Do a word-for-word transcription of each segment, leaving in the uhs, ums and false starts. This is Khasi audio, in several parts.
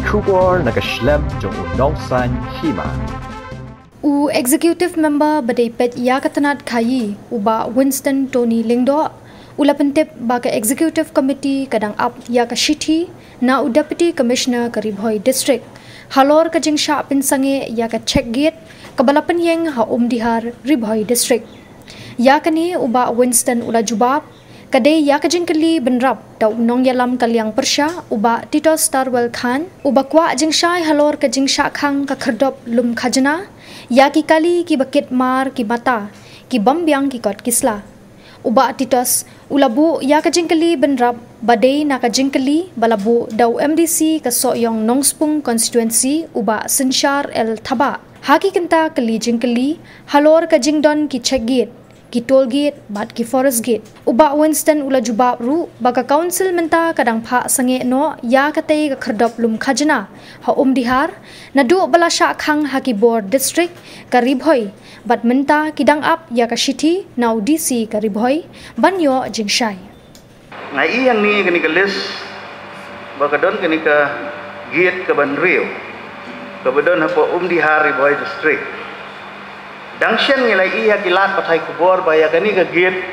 Khubor na ka shlem jong u nongsan hima. U Executive Member ba dei peit ïa ka tnat khaïi, u Bah Winston Tony Lyngdoh, u la pyntip ba ka Executive Committee ka dang ap ïa ka shithi na u Deputy Commissioner ka Ri Bhoi District halor ka jingshah pynsangeh ïa ka check gate kaba la pynïeng ha Umdihar, Ri Bhoi District. Ïa kane u Bah Winston u la jubab, ka dei ïa ka jingkylli bynrap da u nongïalam ka liang pyrshah u Bah Titos Tarwel Chyne, uba kwah jingshai halor ka jingshah khang ka khyrdop lum khajna ïa ki kali kiba kit mar ki mata, ki bym biang ki kot ki sla. U Bah Titos u la buh ïa ka jingkylli bynrap ba dei na ka jingkylli ba la buh da u MDC ka Sohiong Nongspung Constituency, u Bah Synshar L Thabah, ha ki kynta kylli jingkylli halor ka jingdon ki check gate, ki toll gate bad ki forest gate. U Bah Winston u la jubab ruh ba ka Council mynta ka dang phah sangeh noh ïa katei ka khyrdop lum khajna ha Umdihar, naduh ba la shah khang ha ki bor district ka Ri Bhoi, bad mynta ki dang ap ïa ka shithi na u DC ka Ri Bhoi ban ïoh jingshai. Nga i hangne kane ka list ba ka don kane ka gate kaba hynriew kaba don hapoh Umdihar, Ri Bhoi District. Dang shen ngi la i ha ki lad pathai khubor ba ïa kane ka gate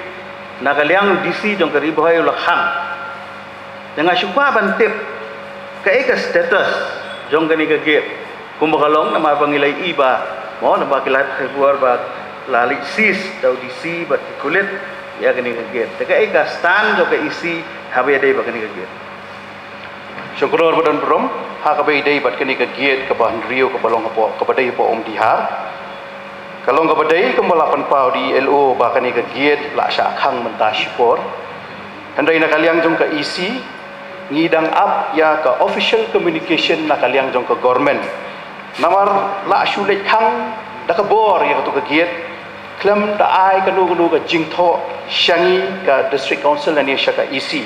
na ka liang u DC jong ka Ri Bhoi u la khang. Te nga shu kwah ban tip kaei ka status jong kane ka gate. Kumba ka long namar ba ngi la i ba, mo, namar ki lad pathai khubor ba la leit seize da u DC bad ki pulit ïa kane ka gate. Te kaei ka stand jong ka EC haba ïadei bad kane ka gate? Shongknor ba don burom, ha kaba ïadei bad kane ka gate kaba hynriew kaba long hapoh, kaba dei hapoh Umdihar, ka long kaba dei kumba la pynpaw da i LO ba kane ka gate la shah khang mynta shipor. Hynrei na ka liang jong ka EC ngi dang ap ïa ka official communication na ka liang jong ka government. Namar la shu leit khang da ka bor ïa katu ka gate, khlem da ai kano kano ka jingthoh sha ngi ka District Council lane sha ka EC.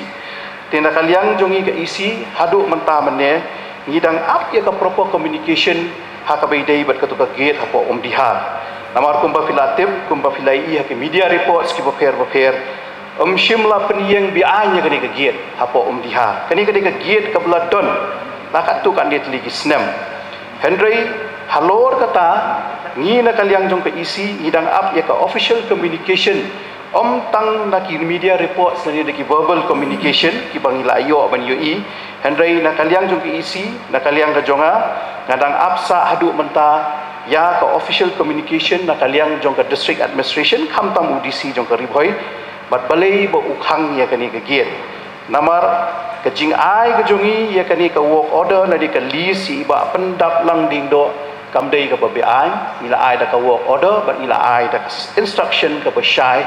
Te na ka liang jong ngi ka EC haduh mynta mynne ngi dang ap ïa ka proper communication ha kaba ïadei bad katu ka gate hapoh Umdihar. Namar kumba phi la tip, kumba phi la i ha ki media reports kiba pher ba pher, ym shym la pynïeng beaiñ ïa kane ka gate hapoh Umdihar. Kane ka dei ka gate kaba la don la katto katne tylli ki snem. Hynrei halor kata ngi na ka liang jong ka EC ngi dang ap ïa ka official communication, ym tang na ki media reports lane da ki verbal communication kiba ngi la ïoh ban ïohi. Hynrei na ka liang jong ka EC, na ka liang ka jong nga, nga dang ap sah haduh mynta ïa ka official communication na ka liang jong ka District Administration, khamtam u DC jong ka Ri Bhoi, bad balei ba u khang ïa kane ka gate. Namar ka jingai ka jong ngi ïa kane ka work order lane ka lease ïa i Bah Pyndaplang Lyngdoh kam dei kaba beaiñ. Ngi la ai da ka work order bad ngi la ai da ka instruction kaba shai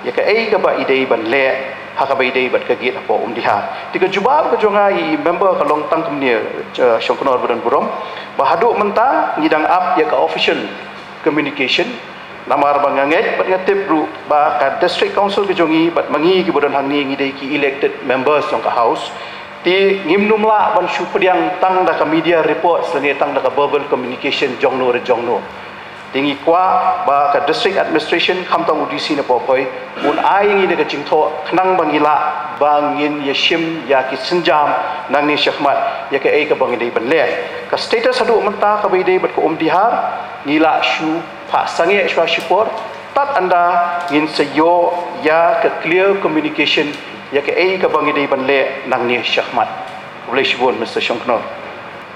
ïa kaei kaba i dei ban leh ha kaba ïadei bad ka gate hapoh Umdihar. Te ka jubab ka jong nga ïa i member ka long tang kumne, eh, Shongknor ba don burom, ba haduh mynta ngi dang ap ïa ka official communication. Namar ba nga ngeit bad nga tip ruh ba ka District Council ka jong ngi bad ma ngi kiba don hangne ngi dei ki elected members jong ka House. Te ngim nym lah ban shu pdiang tang da ka media reports lane tang da ka verbal communication jong no re jong no. Te ngi kwah ba ka District Administration khamtam u DC na Ri Bhoi un ai ngi da ka jingthoh khnang ba ngi lah ba ngin ïashim ïa ki sienjam nangne shakhmat ïa kaei kaba ngi dei ban leh. Ka status haduh mynta kaba ïadei bad ka Umdihar ngi la shu phah sangeh shuwa shipor, tad ynda ngin sa ïoh ïa ka clear communication ïa kaei kaba ngi dei ban leh nangne shakhmat. Khublei shibun Mister Shongknor.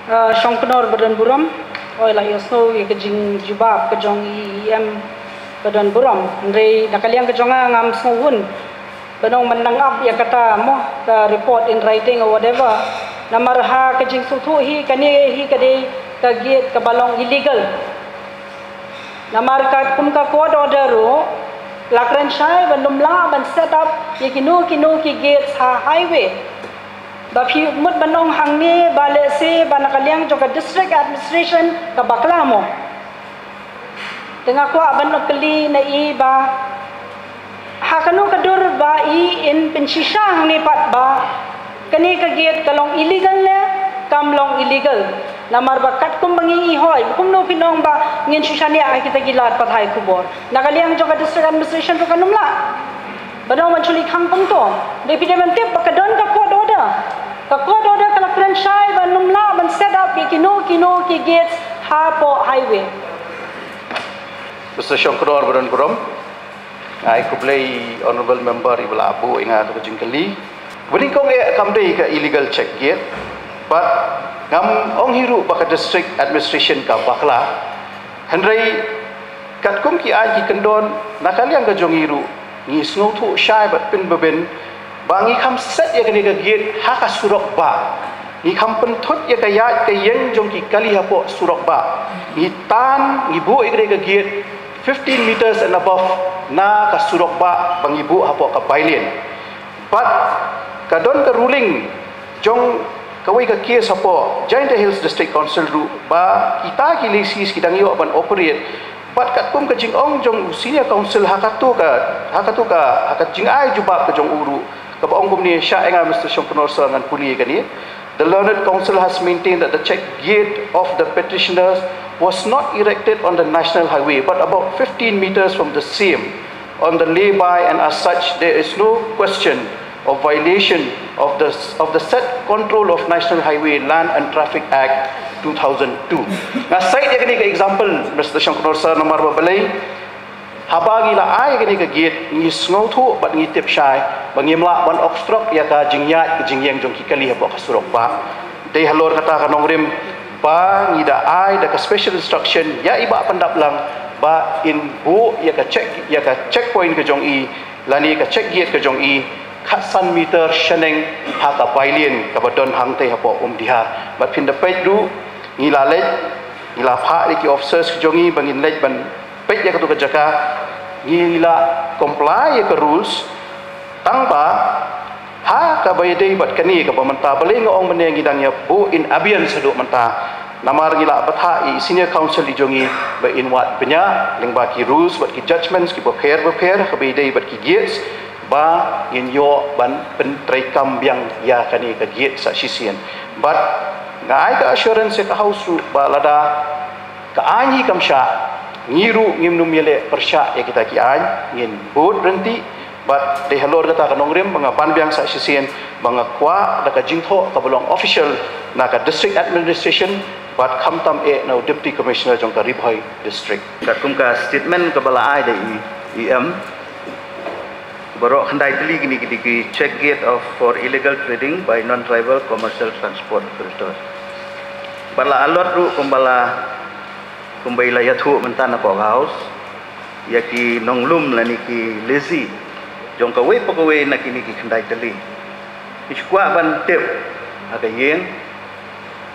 Ah, Shongknor ba don burom, oi la ïohsngew ïa ka jingjubab ka jong i EM ba don burom. Hynrei na ka liang ka jong nga ngam sngew hun ban ong ban nang ap ïa kata mo, ka report in writing or whatever. Namar ha ka jingsngewthuh hi kane hi ka dei ka gate kaba long illegal. Namar ka kum ka court order ruh la kren shai ban ym lah ban set up ïa kino kino ki gates ha highway. Ba phi mut ban ong hangne ba lehse ba na ka liang jong ka District Administration ka bakla mo. Te nga kwah ban ong kylli na i ba ha kano ka dur ba i in pynshisha hangne pat ba kane ka gate ka long illegal ne kam long illegal. Namar ba katkum ba ngi i hoi, kumno phin ong ba ngin shu shaniah ha kita ki lad pathai khubor. Na ka liang jong ka District Administration ruh kan ym lah ban ong ban shu leit khang kumto. Dei phi dei ban tip ba ka don ka court order. Ka court order ka la kren shai ban ym lah ban set up ki gate hapoh highway. Mister Shongknor Baron Burom, ai khublei Honorable Member i ba la buh ïa nga kata ka jingkylli. Banyngkong eh kam dei ka illegal check gate, but ngam ong hi ruh ba ka district administration ka bakla. Hynrei katkum ki aiñ ki kyndon na ka liang ka jong i ruh, ngi sngewthuh shai bad pynbeit ba ngi kham set ïa kane ka gate ha ka surok bah. Ngi kham pynthut ïa ka ïaid ka ïeng jong ki kali hapoh surok bah. Ngi tan, ngi buh ïa kane ka gate fifteen meters and above na ka surok bah ba ngi buh hapoh ka bylane. Bad ka don ka ruling jong kawei ka case hapoh Jaintia Hills District Council ruh ba kita ki leases ki dang ïoh ban operate. Bad katkum ka jingong jong u senior counsel ha katu ka, ha katu ka, ha ka jingai jubab ka jong u ruh, kaba ong kumne, sha ïa nga Mister Shongknor Sir, ngan pule kane. The learned counsel has maintained that the check gate of the petitioners was not erected on the national highway, but about fifteen meters from the same, on the lay-by, and as such, there is no question of violation of the, of the said Control of National Highway Land and Traffic Act two thousand two. Nga cite ïa kane ka example, Mister Shongknor Sir, namar ba balei, haba ngi la ai ïa kane ka gate, ngi sngewthuh bad ngi tip shai ba ngim lah ban obstruct ïa ka jingïaid ka jingïeng jong ki kali hapoh ka surok bah. Dei halor kata ka nongrim ba ngi da ai da ka special instruction ïa i Bah Pyndaplang ba in buh ïa ka check, ïa ka checkpoint ka jong i, lane ka check gate ka jong i, khatsan meter shaneng ha ka bylane kaba don hangtei hapoh Umdihar. Bad phin da peit ruh, ngi la leit, ngi la phah ïa ki officers ka jong i ba ngin leit ban peit ïa katu ka jaka, ngi la comply ïa ka rules. Tang ba ha kaba ïadei bad kane kaba mynta, balei nga ong mynne ngi dang ïa buh in abeyance haduh mynta. Namar ngi la bthah ïa i senior counsel i jong i ba in wad bniah lyngba ki rules bad ki judgments kiba pher ba pher ha kaba ïadei bad ki gates, ba ngin ïoh ban pyntreikam biang ïa kane ka gate sa shisien. Bad nga ai ka assurance ïa ka House ruh ba lada ka aiñ hi kam shah, ngi ruh ngim nym ïaleh pyrshah ïa kita ki aiñ, ngin bud ryntih. Bad dei halor kata ka nongrim ba nga ban biang sa shisien ba nga kwah da ka jingthoh kaba long official na ka district administration bad khamtam eh na u Deputy Commissioner jong ka Ri Bhoi District. Katkum ka statement kaba la ai da i EM, baroh khyndai tylli kine ki dei ki check gate of, for illegal trading by non-tribal commercial transport operators. Bad la allot ruh kumba la, kumba i la ïathuh mynta na ka House, ïa ki nonglum lane ki lessee jong kawei pa kawei na kine ki khyndai tylli. Ngi shu kwah ban tip ha ka ïing,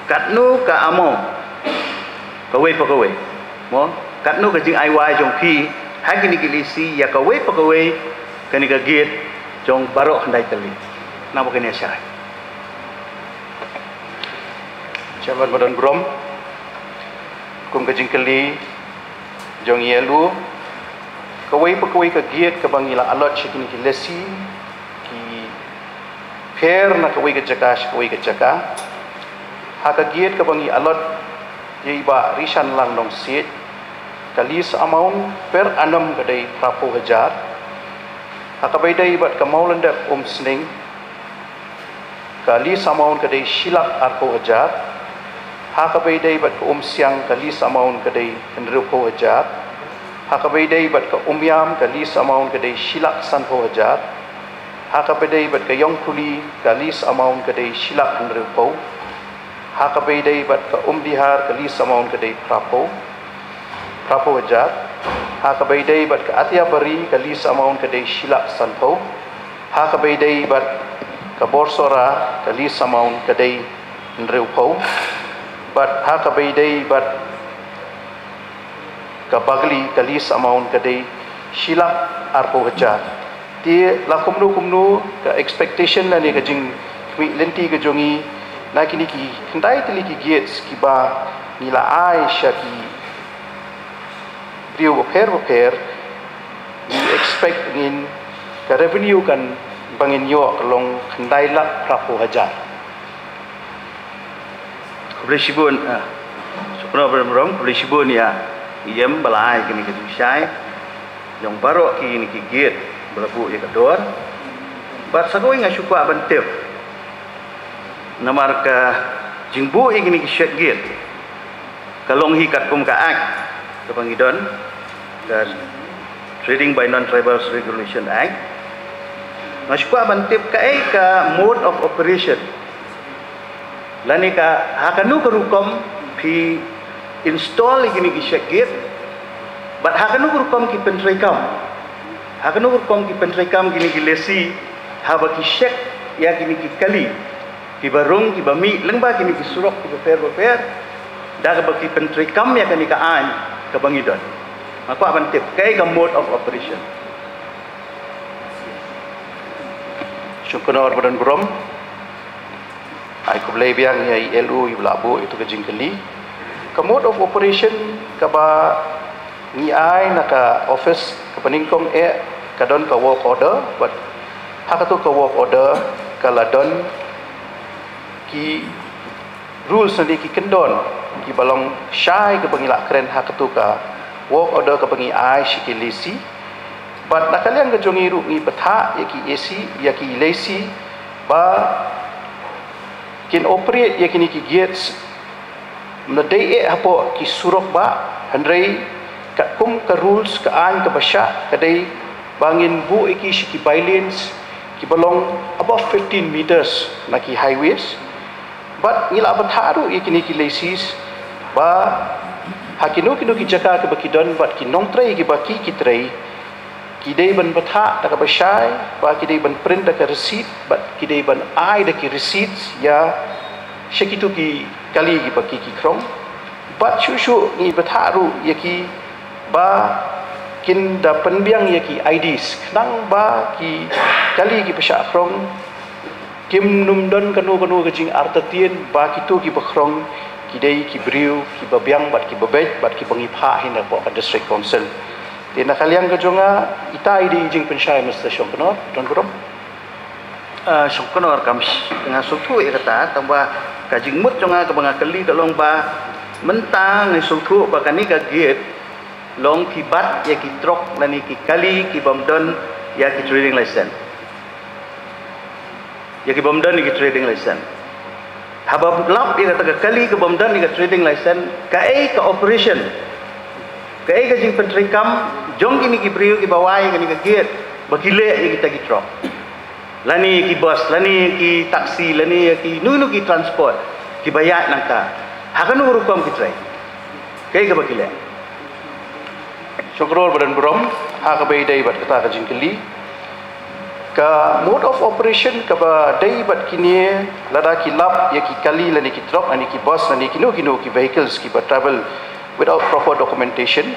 katno ka amount kawei pa kawei, mo, katno ka jingai wai jong phi ha kine ki lessee ïa kawei pa kawei kane ka gate jong baroh khyndai tylli. Naba kane shai. Chairman Badan Burom, kum ka jingkylli jong i Yelu, kawei pa kawei ka gate kaba ngi la allot sha kine ki lessee ki pher na kawei ka jaka sha kawei ka jaka. Ha ka gate kaba ngi allot ïa i Bah Rishanlang Nongsiej, ka lease amount per annum ka dei phraphew hajar. Ha kaba ïadei bad ka Mawlyndep Umsning, ka lease amount ka dei shi lak arphew hajar. Ha kaba ïadei bad ka Umsiang, ka lease amount ka dei hynriewphew hajar. Ha kaba ïadei bad ka Umiam, ka lease amount ka dei shi lak sanphew hajar. Ha kaba ïadei bad ka Ïongkhuli, ka lease amount ka dei shi lak hynriewphew. Ha kaba ïadei bad ka Umdihar, ka lease amount ka dei phraphew, phraphew hajar. Ha kaba ïadei bad ka Athiabari, ka lease amount ka dei shi lak sanphew. Ha kaba ïadei bad ka Borsora, ka lease amount ka dei hynriewphew. Bad ha kaba ïadei bad ka Bagli, ka lease amount ka dei shi lak arphew hajar. Te la kumno kumno, ka expectation lane ka jingkhmih lynti ka jong i na kine ki khyndai tylli ki gates kiba ngi la ai sha ki briew bapher bapher, ngi expect ngin, ka revenue kan ba ngin ïoh ka long khyndai lak phraphew hajar. Khublei shibun, ah, Shongknor Badan Burom, khublei shibun ïa i EM ba la ai kane ka jingshai jong baroh kine ki gate ba la buh ïa ka dor. Bad sa kawei nga shu kwah ban tip, namar ka jingbuh ïa kine ki check gate Ka long hi katkum ka Act kaba ngi don, ka Trading by Non-Tribals Regulation Act. Nga shu kwah ban tip kaei ka mode of operation, lane ka ha kano ka rukom phi install ïa kine ki check gate, bad ha kano ka rukom ki pyntreikam, ha kano ka rukom ki pyntreikam kine ki lessee haba ki check ïa kine ki kali kiba rung, kiba mih lyngba kine ki surok kiba pher ba pher, da kaba ki pyntreikam ïa kane ka aiñ kaba ngi don. Nga kwah ban tip kaei ka mode of operation. Shongknor ba don burom. Ai khublei biang ïa i L O iba la buh ïa tu ka jingkylli. Ka mode of operation kaba ngi ai na ka office kaba nyngkong eh ka don ka work order, bad ha katu ka work order ka la don ki rules lane ki kyndon kiba long shai kaba ngi la kren ha katu ka work order kaba ngi ai sha ki lessee. Bad na ka liang ka jong ngi ruh ngi bthah ïa ki lessee, ïa ki lessee ba kin operate ïa kine ki gates ym dei eh hapoh ki surok bah, hynrei katkum ka rules ka aiñ kaba shah ka dei ba ngin buh ïa ki sha ki bylanes kiba long above fifteen meters na ki highways. Bad ngi la bthah ruh ïa kine ki lessees ba ha kino kino ki jaka kiba ki don bad ki nongtrei kiba ki ki trei, ki dei ban bthah da kaba shai, ba ki dei ban print da ka receipt, bad ki dei ban ai da ki receipts ïa sha kitu ki kali kiba ki ki khrong. Bad shuh shuh ngi bthah ruh ïa ki ba kin da pynbiang ïa ki I Ds khnang ba ki kali kiba shah khrong kim nym don kano kano ka jingartatien ba kitu kiba khrong ki dei ki briew kiba biang bad kiba beit bad kiba ngi phah hi na ka district council. Te na ka liang ka jong nga, ita i dei i jingpynshai, Mister Shongknor, don burom. Ah, Shongknor, kam sh-, nga sngewthuh ïa kata, tangba ka jingmut jong nga kaba nga kylli ka long ba mynta nga sngewthuh ba kane ka gate long ki bat ïa ki trok lane ki kali kibym don ïa ki trading license. Ïa kibym don ïa ki trading license. Haba lap ïa kata ka kali kibym don ïa ka trading license, kaei ka operation, kaei ka jingpyntreikam jong kine ki briew kiba wai kane ka gate ba ki leh ïa kita ki trok, lane ki bus, lane ki taxi, lane ïa kino kino ki transport kiba ïaid nangta? Ha kano ka rukom ki trei? Kaei kaba ki leh? Shongknor ba don burom, ha kaba ïadei bad kata ka jingkylli, ka mode of operation kaba dei bad kine, lada ki lap ïa ki kali lane ki trok lane ki bus lane kino kino ki vehicles kiba travel without proper documentation,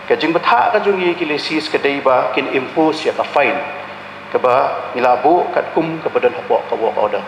ka jingbthah ka jong ngi ki lessees ka dei ba kin impose ïa ka fine kaba ngi la buh katkum kaba don hapoh ka work order.